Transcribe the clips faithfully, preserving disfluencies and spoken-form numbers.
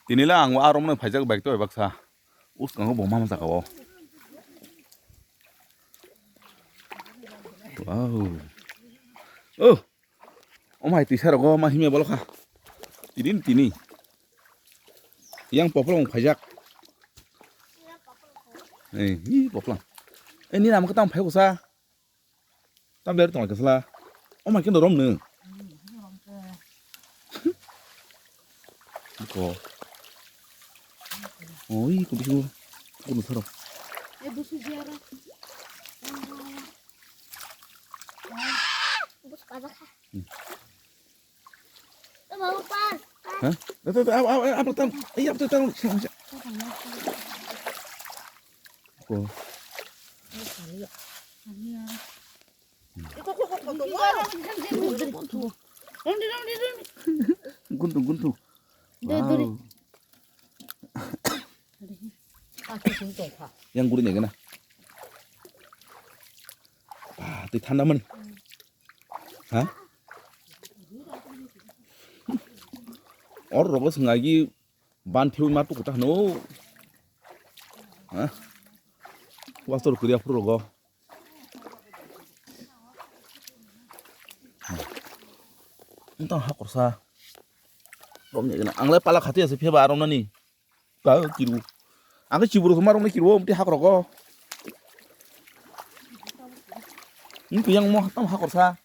Tini la ang aro mwnwi phaijak bike to baksa. Us kango bo mama saka o. Wow. Oh. O mai tisa rogo ma himya bolo kha. Tini tini. Yang poplo ang phaijak. Eh, hi poplang. Eh, ni nama ka tam phai ko sa. Tam der tong ka sala. O mai kendo rom nung. Ko. Oi, ko bisu. Ko no saro. Eh, busu jiara. Busu kaza kha. Hmm. Hah? Apa, apa, apa, apa, apa, tam, iya, apa, tam, siya, siya. Ko. Guntu, guntu. Wow. Yang guri ni gana. Ah, twi thanda mani. Ha? Or rogo swngai gi ban thiwi ma tuku ta hano. Ha? Wastor kuri aphuru rogo. Entang ha korsa. Romni gana. Ang lai pala khati ase pheba romnani. Ka kiru. Ang ke chiburu ma romni kiru, mti hak rogo. Ini yang mo tam hak korsa.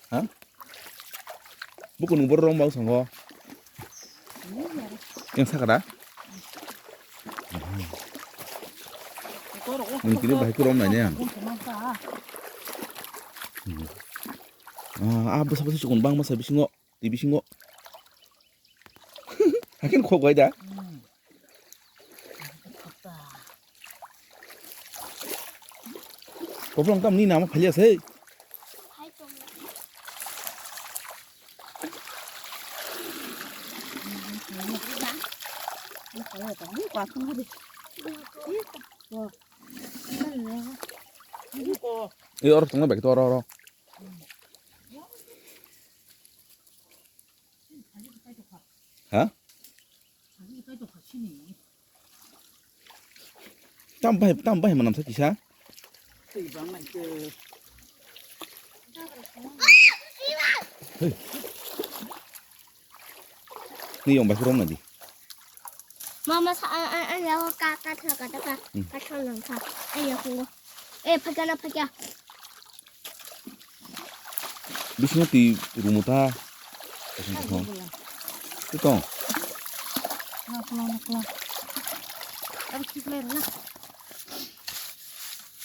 Ha? Buku nung borok rong mau sango. Yang sakada? Ini kini bahai kurang nanya. Ah, ah, besar besar cukup bang masa bisingo, di bisingo. Hakin khok bai da. Koplong tam ni nama phalia sei. Eh, oro tongna bai to oro, oro. Ha? Tam bai, tam bai manam sa kisa. Hey. Ni yong bai rom na di. Mama sa a a a ya ka ka tha ka ta ka. Hmm. Ka tha nang ka. Ai ya ko. Eh, phaka na phaka. Bisingo twi rumo ta. Kasing kasing. Twi tong. Nakla, nakla. Ang kiklai na.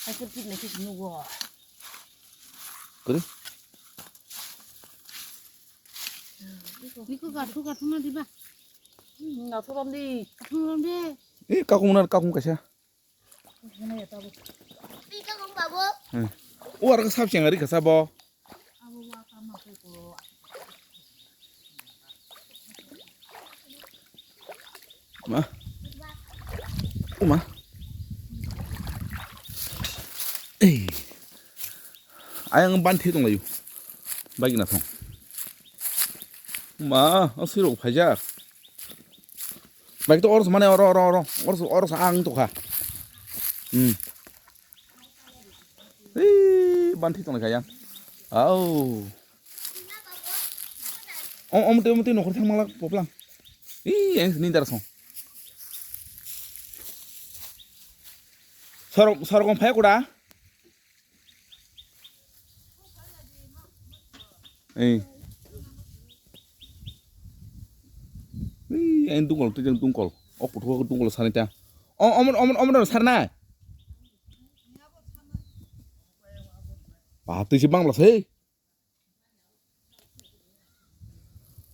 Aku kit na kit nugo. Kore? Niko gathu gathu na diba. Na thorom di. Thorom di. Eh, kakung na kakung kaisa. Hmm. O aro sab cheng ari kasa bo. Ma. O ma. Eh. Ayang ban the tong layu. Bagi na thong. Ma, o sirok phaijak. Bagi to oro mane oro, oro, oro. Oro, oro ang to kha. Hmm. Ei, ban thi tong kha yang. Au. Om, om, te, om, te, nokhor thang malak poplang. Ei, yang ni dar song. Sorok, sorok om phai kuda. Ei. Ei, ei, dungkol, twijang dungkol. O kuthuk dungkol sanai ta. O, omon, omon, omon sarnai. Ba, twi si bangla sei.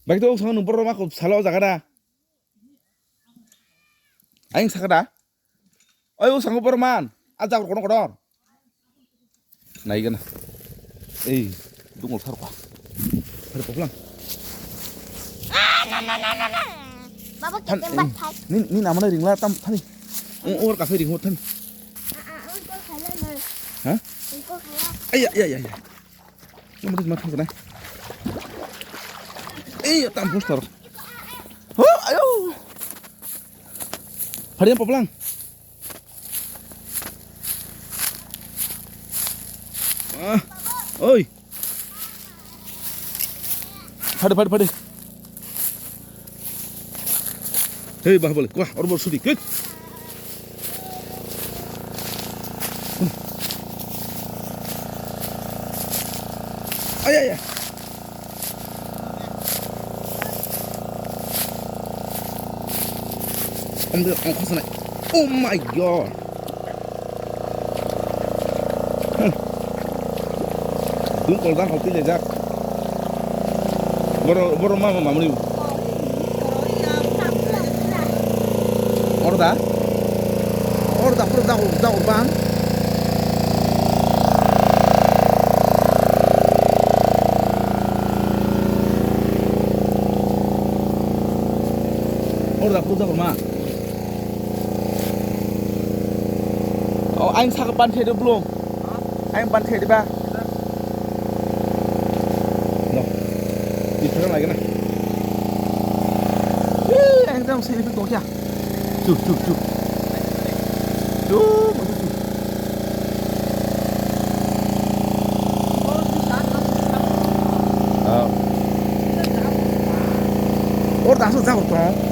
Bai to sang nung borok ma ko salo jaga da. Aing saka da. Oi, o sango borok man. A jaga kono kotor. Nai gana. Ei, dungol sar kwa. Sar kwa pulang. Baba, than, ketem bat thai. Ni, ni namana ringla tam thani. O, or kafe ringho thani. A, a, ungkol khaila na. Ha? Ungkol khaila. Ai, ya, ya, ya, ya. Nomor ma thang sana. Ei, tam poster. Phari yang paplang. Ah, oi. Phari, phari, phari. Hei, Bahubali, wah, or bor sudi, kek. Ay, ay, ay. Ang de, ang khosnai. Oh my God. Dungkol jang hau twi lejak. Boro, boro ma, ma, mamri. Orda? Orda, pura jago, jago bang. Orda, pura jago ma. Oh, aing saka ban thai de blo. Aing ban thai de ba. No. Bicara lagi na. Ih, aing tang sini pun tokya. Cuk, cuk, cuk. Cuk, cuk, cuk. Ah. Orda aswk jago tong.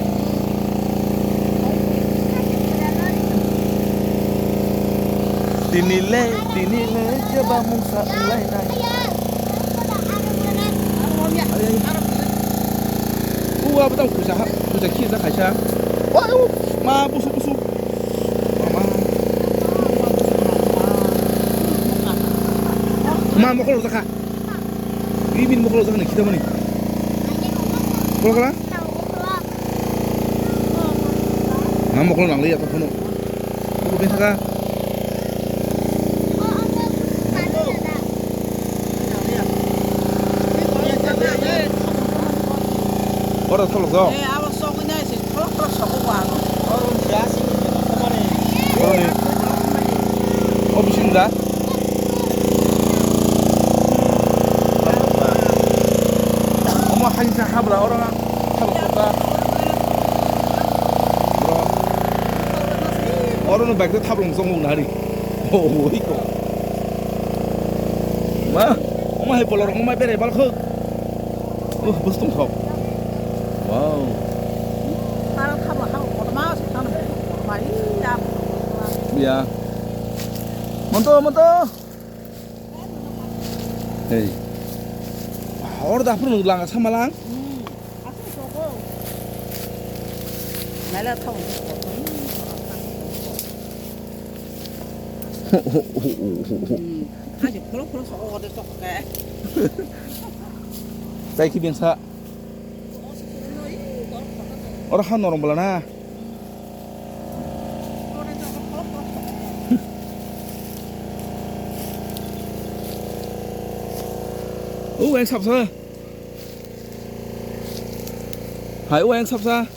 Tini le, tini le, jeba mungsa wnglainai. Uwa bwtang puja ha, puja khisa kaisa. Wa, u, ma, busu, busu. Mama. Ma, mokol jakha. Bini mokol jakha ni khitamani. Mokol kala? Ma mokol nang liya to phano. Mokol bin thaka. Oro tholok do. Eh, abo sogwi nai se, tholok tholok sogo bo ang. Oro ni. O bising da. Omo hain sa habla oro na. Thabok kota. Bro. Oro no bike thablong song nari. Oh, oi ko. Ma, omo hai bolor omo berai bal khuk. Uh, bus tong thok. Wow. Tara thabla thabla kotorma se tang kotorma iya. Ya. Monto, monto. Hey. Hor da phuru langa samalang. Hmm. Asuk soko. Mela thau. Hmm. Aje phoro phoro soko ode tok ke. Chai ki bengsa. Oro ha norong bwla na. O, ang sapsa. Hai, o, ang sapsa.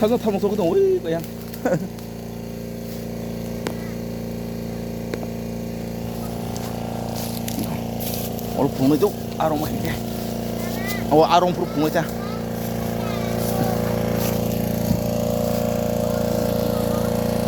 Saja thamung sokho tong, ui, kaya. Ol phungnai do, arong ma hingke. Aw, arong phuru phungnai ta.